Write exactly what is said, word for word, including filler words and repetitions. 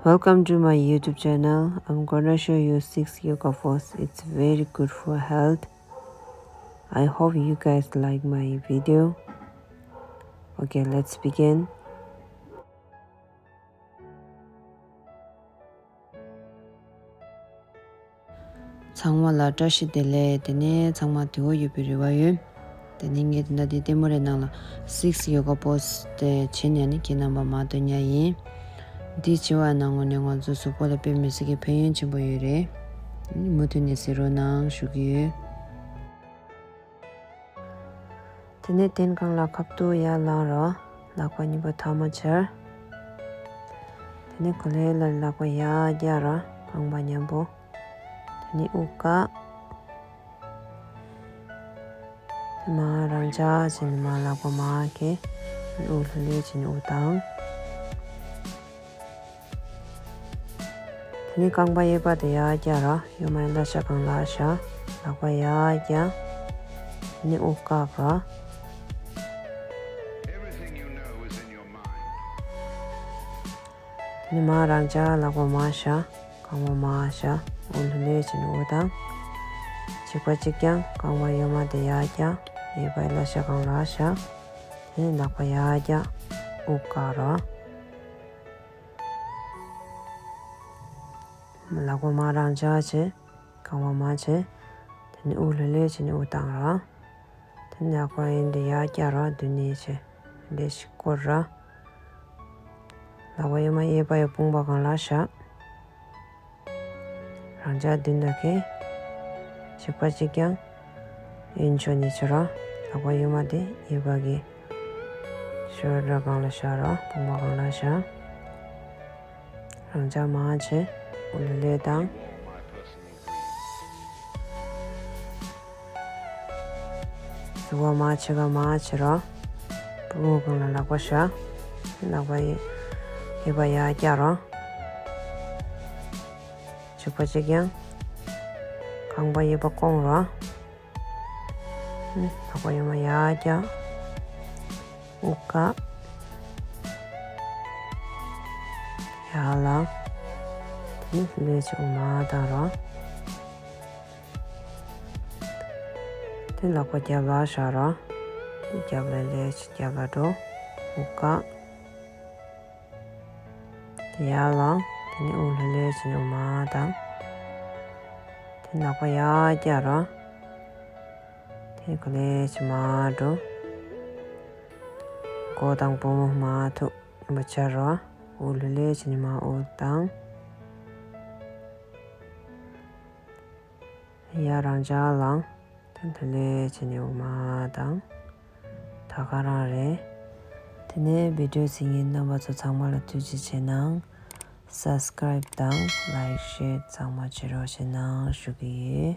Welcome to my YouTube channel. I'm gonna show you six yoga pose. It's very good for health. I hope you guys like my video. Okay, let's begin. ཚང་མ་ལ་བཀྲ་ཤིས་བདེ་ལེགས། དེ་ནས་ཚང་མ་བདེ་པོ་ཡོད་པའི་རེ་བ་ཡོད། དེ་ནས་ངས་དེ་འདྲ་དེ་ལྟད་མོ་རེ་ནང་ལ་six yoga pose དེ་བྱེད་ནས་ནི་ཁྱེད་རྣམ་པ་མ་སྡོད་ཉག་ཡིན། འདི་བྱེད་པ་ནང་ངོ་ནས་ང་ཚོ་གཟུགས་པོ་ལ་དཔེ་མི་སྲིད་ཀྱི་ཕན་ཡོན་ཆེན་པོ་ཡོད་རེད། མུ་མཐུད་ནས་གཟིགས་རོགས་གནང་ཞུ་གི་ཡོད། དེ་ནས་སྟན་སྒང་ལ་ཁ་ཐུག་ཡར་ལངས་རོགས། ལག་པ་གཉིས་པོ་ཐལ་མོ་སྦྱར། དེ་ནས་གོ་ལའི་ལ་ལག་པ་ཡར་བཀྱག་རོགས། རྐང་པ་མཉམ་པོ། དེ་ནས་དབུགས་བཀག་དེ་མར་རང་འཇགས་བྱས་ནས་མར་ལག་པ་མར་འཁྱེར། དབུགས་ལྷོད་ལྷོད་བྱས་ནས་དབུགས་བཏང་། དེ་ནས་རྐང་པ་གཡས་པ་དེ་ཡར་བཀྱག་རོགས། གཡོན་མ་ཡི་བརླ་ཤ་སྒང་ལ་བཞག་ལག་པ་ཡར་བཀྱག་དེ་ནས་དབུགས་བཀག་རོགས། དེ་ནས་མར་རང་འཇགས་ལག་པ་མར་བཞག་རྐང་པ་མར་བཞག་དབུགས་ལྷོད་ལྷོད་བྱས་ནས་དབུགས་བཏང་། གཅིག་པ་གཅིག་རྐྱང་རྐང་པ་གཡོན་མ་དེ་ཡར་བཀྱག་གཡས་པ་ཡི་བརླ་ཤ་སྒང་ལ་བཞག་དེ་ནས་ལག་པ་ཡར་བཀྱག་དབུགས་བཀག་རོགས། ལག་པ་མར་རང་འཇགས་བྱེད། རྐང་པ་མར་བྱེད། དེ་ནས་དབུགས་ལྷོད་ལྷོད་བྱས་ནས་དབུགས་བཏང་རོགས། དེ་ནས་ལག་པ་གཡས་འདི་ཡར་བཀྱག་རོགས། མདུན་ནས་བྱེད། འདི་ཞིག་བསྐོར་རོགས། ལག་པ་གཡོན་མ་གཡས་པ་ཡི་དཔུང་པ་སྒང་ལ་བཞག་རང་འཇགས་མདུན་ལ་འཁྱེར། གཅིག་པ་གཅིག་རྐྱང་། གཡོན་ཕྱོགས་ནས་བྱེད་རོགས། ལག་པ་གཡོན་མ་དེ་གཡས་པ་གི་ཤོལ་ཌར་སྒང་ལ་བཞག་རོགས། དཔུང་པ་སྒང་ལ་བཞག་རང་འཇགས་མར་བྱེད། དབུགས་ལྷོད་ལྷོད་བཏང་། གཟུགས་པོ་མར་ཕྱེད་ཀ་མར་བྱེད་རོགས། པུས་མོ་སྒང་ལ་ལག་པ་བཞག་ལག་པ་གཡས་པ་ཡར་བཀྱག་རོགས། གཅིག་པ་གཅིག་རྐྱང་། རྐང་པ་གཡས་པ་བསྐོང་རོགས། ལག་པ་གཡོན་མ་ཡར་བཀྱག་དབུགས་བཀག་ཡར་ལངས། དེ་ནས་ལྷོད་ལྷོད་བྱས་དབུགས་མར་བཏང་རོགས། དེ་ལག་པ་རྒྱབ་ལ་བཞག་རོགས། དེ་རྒྱབ་ལ་ལྷོད་ལྷོད་བྱས་རྒྱབ་ལ་འགྲོ། དབུགས་བཀག་དེ་ཡར་ལངས། དེ་ནས་དབུགས་ལྷོད་ལྷོད་བྱས་ནས་དབུགས་མར་བཏང་། དེ་ནས་ལག་པ་ཡར་བཀྱག་རོགས། དེ་གོ་ལེ་བྱས་མར་འགྲོ། མགོ་དང་པུས་མོ་མར་ཐུག་ཡིན་པ་བྱ་རོགས། དབུགས་ལྷོད་ལྷོད་བྱས་ནས་མར་དབུགས་བཏང་། ཡར་རང་འཇགས་ལངས། དེ་ལྷོད་ལྷོད་བྱས་ནས་དབུགས་མར་བཏང་། ད་ག་རང་རེད། དེ་ནས་བི་ཌིའོ་གཟིགས་མཁན་རྣམ་པ་ཚོ་ཚང་མ་ལ་ཐུགས་རྗེ་ཆེ་གནང་། སབ་སི་ཀ་རབ་དང་ལའིག་ཤེར་ཚང་མ་བྱེད་རོགས་བྱེད་གནང་ཞུ་གི་ཡོད།